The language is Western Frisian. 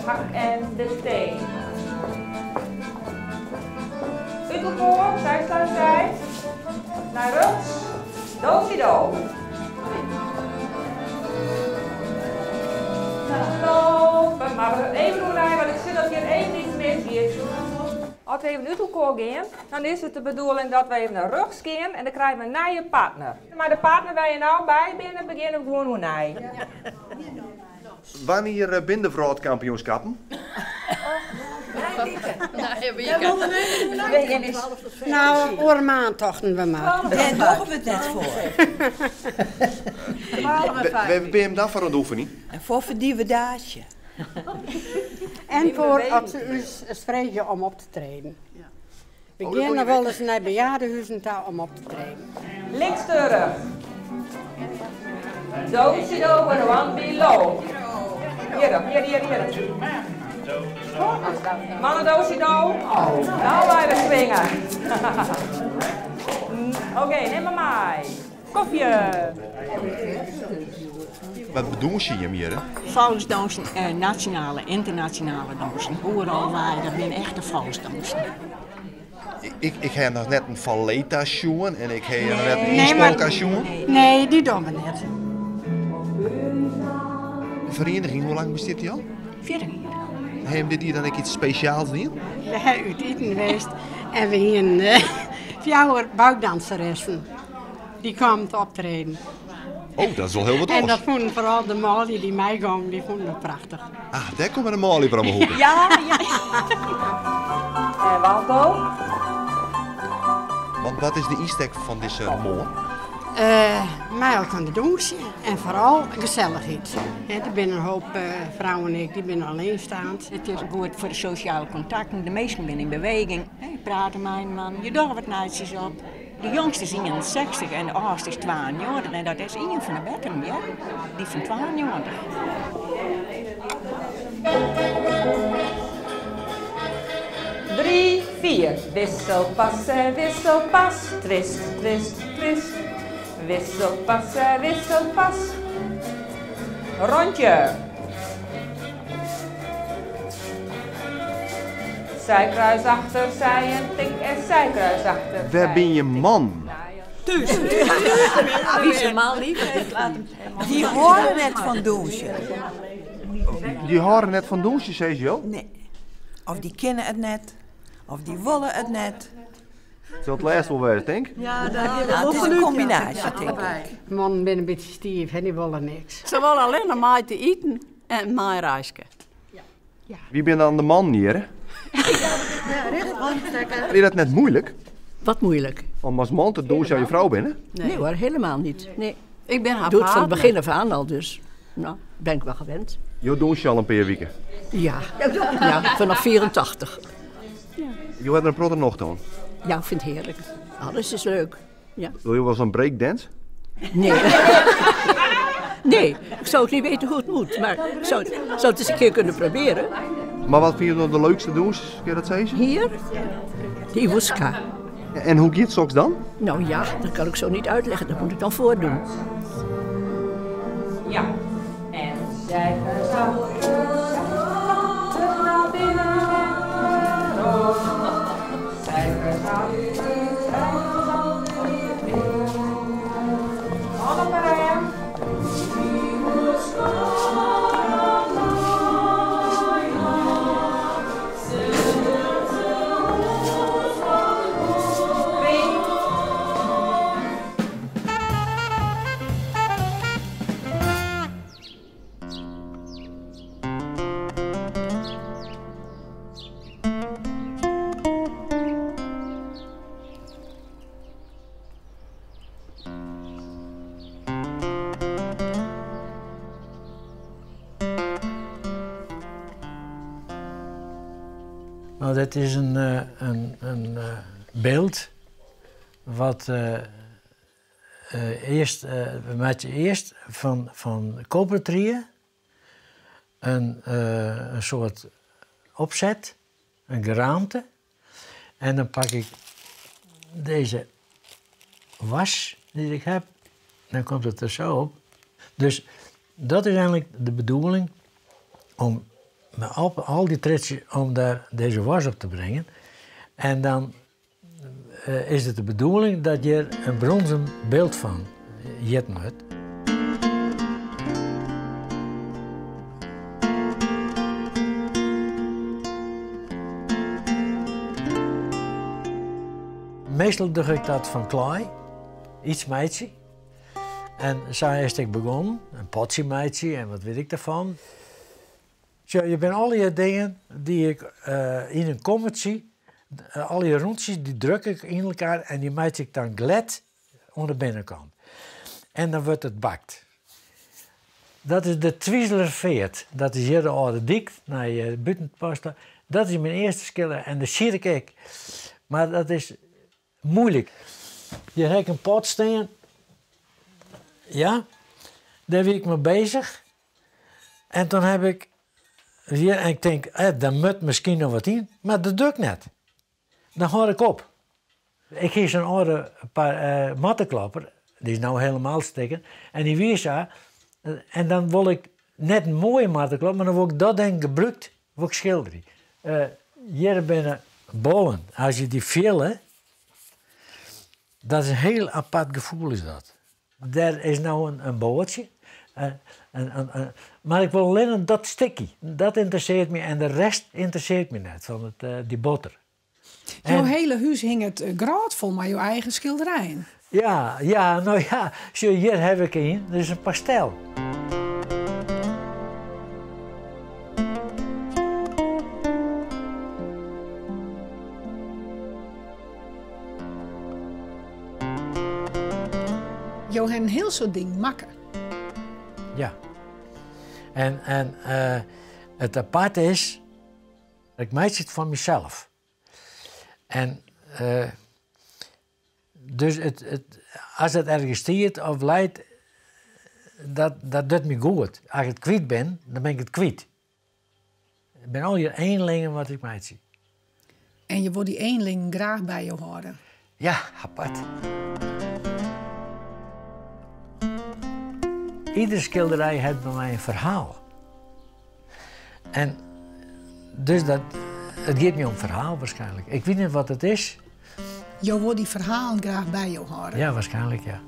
hak en de teen. Ut elkoar, zij sluit zij. Nei rjochts, do-si-do. Lopen, mar we even oernij, want ik sjoch dat hjir even iets misgiet. As we even út elkoar gean, dan is it de bedoeling dat we even nei rjochts gean en dan krije we in nije partner. Mei de partner wêr je no by binne, begjinne we gewoan oernij. Wannear binne de wrâldkampioenskappen? No, oer in maand tochten we mar. Dêr dogge we it net foar. Wêr binne jim dan foar oan it oefenjen? En foar ferdivedaasje. En foar as se ús freegje om op te treden. We gean noch wolris nei bejaardehuzen ta om op te treden. Links terug. Do-si-do for the one below. Hjir, hjir, hjir, hjir. Mannen do-si-do. Nou wij we swingen. Oké, nim maar mei. Kofje. Wat bedûnsje jim hjir? Volksdansen, nasjonale, ynternasjonale dansen. Oeral wei, dat binne echte volksdansen. Ik ha noch net in falleta sjoen en ik ha noch net in iispolka sjoen. Nee, dy dogge we net. De ferieniging, hoe lang bestiet dy al? 40 jier. Ha jim dit jier dan ek iets spesjaals dien? We ha út iten west en we hienen fjouwer buikdanseressen. Dy kamen te optreden. Oh, dat is wol hiel wat En oars. dat fûnen foaral de manlju dy't meigongen, dy fûnen dat prachtich. Ah, dêr komme de manlju foar om 'e hoeke. Ja, ja. En Walco? Want wat is de ynstek fan dizze moarn? Mei elkoar dûnsje en foaral gesellichheid. Der binne in hoop frouwen ek, dy binne alleenstaand. It is goed foar de sosjale kontakten, de minsken binne yn beweging. Je prate mei inoar, je dogge wat nijtsjes op. De jongste is 61 en de âldste is 92 en dat is ien fan de betteren, hear. Dy fan 92. Drie, vier. Wisselpas en wisselpas. Twist, twist, twist. Wisselpas en wisselpas. Rondje. Zijkruis achter, zij en tik en zijkruis achter. Wêr bin je man? Thús. Wie syn man lief heeft. Dy hâlde net fan dûnsjen. Dy hâlde net fan dûnsjen, sizze jo? Nee. Of dy kinne it net, of dy wolle it net. It sil it lêste wol wêze, tink? Ja, it is in kombinaasje, tink ik. Mannen binne in bytsje stiif, hè, dy wolle niks. Se wolle allinne mei te iten en mei reiske. Wie binne dan de mannen hjir? Is dat net moeilik? Wat moeilijk? Om as man te dûnsjen as je frou binne? Nee hoor, helemaal niet. Nee. Ik bin har Doe it fan it partner. begin af aan al, dus nou, ben ik wel gewend. Jo dûnsje al in pear wike? Ja, ja vanaf 84. Jo hawwe der in protte nocht oan? Ja, ik vind het heerlijk. Alles is leuk. Ja. Dogge jo wolris oan breakdance? Nee. Nee, ik zou het niet weten hoe het moet, maar ik zou het eens een keer kunnen proberen. Mar wat fine jo dan de leukste dûns, kin je dat sizze? Hier? De Iwoska. En hoe giet soks dan? Nou ja, dat kan ik zo niet uitleggen, dat moet ik dan voordoen. Ja, en zij terug naar binnen en rond. Zij Alle Nou, dat is in byld wat earst, we meitsje earst fan kopertried in soart opset, in geraamte. En dan pak ik dizze was dy't ik ha, dan komt it der sa op. Dus dat is eigenlik de bedoeling om Met al, al die tritsjes om daar deze was op te brengen. En dan eh, is het de bedoeling dat je er een bronzen beeld van jitten wordt. Meestal doe ik dat van klei, iets meitsje. En zo is ik begonnen, een potje meitsje en wat weet ik daarvan. Zo, je bent al die dingen die ik eh, in een kommetje, uh, al die rondjes, die druk ik in elkaar en die maak ik dan glad aan de binnenkant. En dan wordt het bakt. Dat is de Twizelerfeart. Dat is hier de oude dik, naar je buitenpasta. Dat is mijn eerste schilder en de zie ik. Maar dat is moeilijk. Je hebt een pot staan. Ja, daar ben ik mee bezig. En toen heb ik hier, en ik denk, eh, daar moet misschien nog wat in, maar dat doe ik net. Dan hoor ik op. Ik geef zo'n oude paar, uh, mattenklapper, die is nou helemaal stikken, en die wiersa. En dan wil ik net een mooie mattenklap, maar dan word ik dat ding gebruikt, wil ik schilderen. Uh, hier binnen bollen, als je die villen, dat is een heel apart gevoel is dat. Daar is nou een, een bootje. Uh, en, maar ik wil alleen dat stukje. Dat interesseert me en de rest interesseert me net, van het, uh, die boter. Jouw hele huis hing het graad vol met jouw eigen schilderijen. Ja, ja, nou ja, zie, hier heb ik een, dat is een pastel. Jo hebben heel soort ding makken. Ja. En, en uh, het aparte is, ik maak het van mezelf. En uh, dus het, het, als het ergens stiert of leidt, dat, dat doet me goed. Als ik het kwijt ben, dan ben ik het kwijt. Ik ben al je eenlingen wat ik mij zie. En je wordt die eenling graag bij je houden. Ja, apart. Iedere schilderij heeft bij mij een verhaal. En dus dat, het gaat me om verhaal waarschijnlijk. Ik weet niet wat het is. Je wordt die verhalen graag bij je houden. Ja, waarschijnlijk ja.